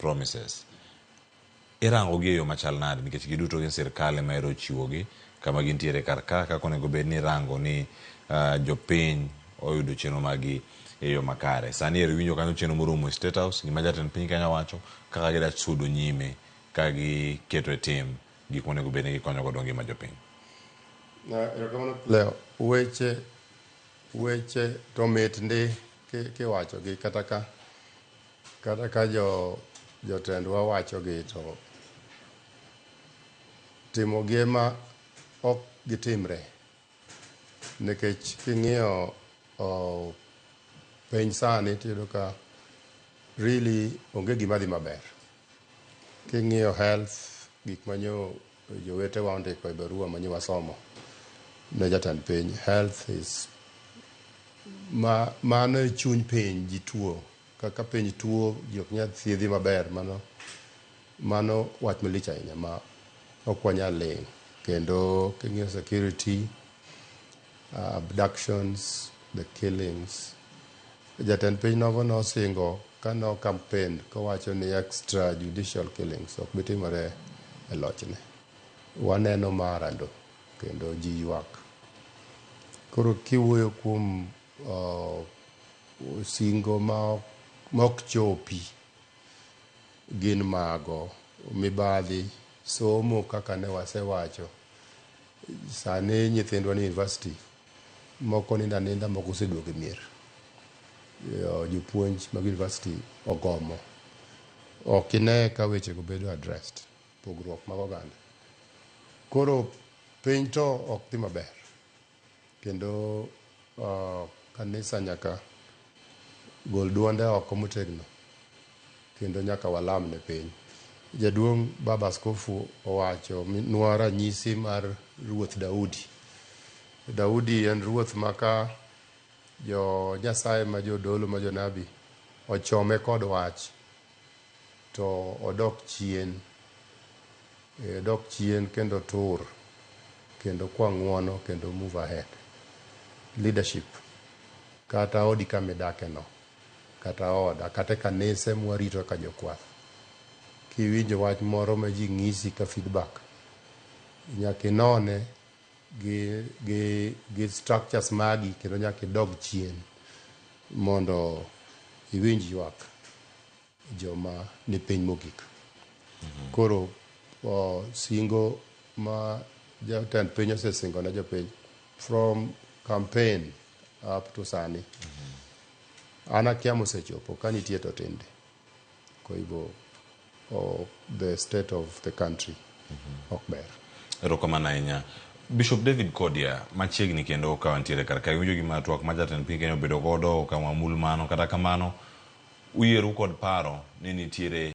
promises. Irango gi e yo machal nade nikech giduto gin sirkal ema ero ochiwogi kama gintiere kar ka kaka onego bed ni irango ni jopiny oyudo chenro maggi e yo makare. Sani ero iwinjo kanyo chenro moromo e State House, gima jatend piny Kenya wacho kaka gida sudo nyime ka giketo e tim gik monego bed ni gikonyo godo ngima jopiny. Erokamano Leo. Weche weche to mit ndi kiwachogi kata ka jo jotendwa wachogi to timogi ema ok gitimre nikech king'iyo piny sani tiyudo ka really onge gima dhi maber. King'iyo health, gik manyo jowetewa ondiko e barua manyo wasomo ne jatend piny, health is ma mano e chuny piny. Ji tuo kaka piny tuo, ji ok nyal thiedhi maber. Mano wach malich ahinya ma ok wanyal ling'. Kendo king'iyo security, abductions, the killings, jatend piny nogo nosingo kano campaign kowacho ni extra judicial killings ok bi timore e lochne. Waneno marando kendo ji ywak. Koro kiwuoyo kuom singo ma ok chopi gin mago mibadhi, somo kaka ne wasewacho. Sani nyithindwa ni university, moko nindo aninda, moko oseduogo e mier. Jopuonj mag university ogomo. Ok ine ka wechego bedo addressed, pogruok mag oganda. Koro piny to ok dhi maber. Kendo kanisa nyaka gol duonde oko motegno kendo nyaka walam ne piny. Jaduong' Baba Askofu owacho nwa ranyisi mar Ruoth Daudi. Daudi en ruoth ma ka jo Nyasaye ma jodolo ma jonabi ochome kod wach to odok chien. Odok chien kendo tur kendo kwa ng'uono kendo move ahead. Leadership kata odi kama idake no, kata oda, kata e kanise mwarito kaka jokwath. Kiwinjo wach moro ma ji ng'isi ka feedback, nyaka inone gi structures magi kendo nyaka idog chien mondo iwinj ywak joma ni piny mogik. Koro singo ma jatend piny osesingo ne jopiny from campaign up to sani, an akia mosechopo ka nitie to tinde. Kwa hivyo the state of the country ok ber. Erokamano ahinya. Bishop David Kodia, machiegni kendo ka wantiere kar ka, iwinjo gima twak ma jatend piny Kenya obedo godo, okang' wamul mano, kata kamano uyieru kod paro ni nitiere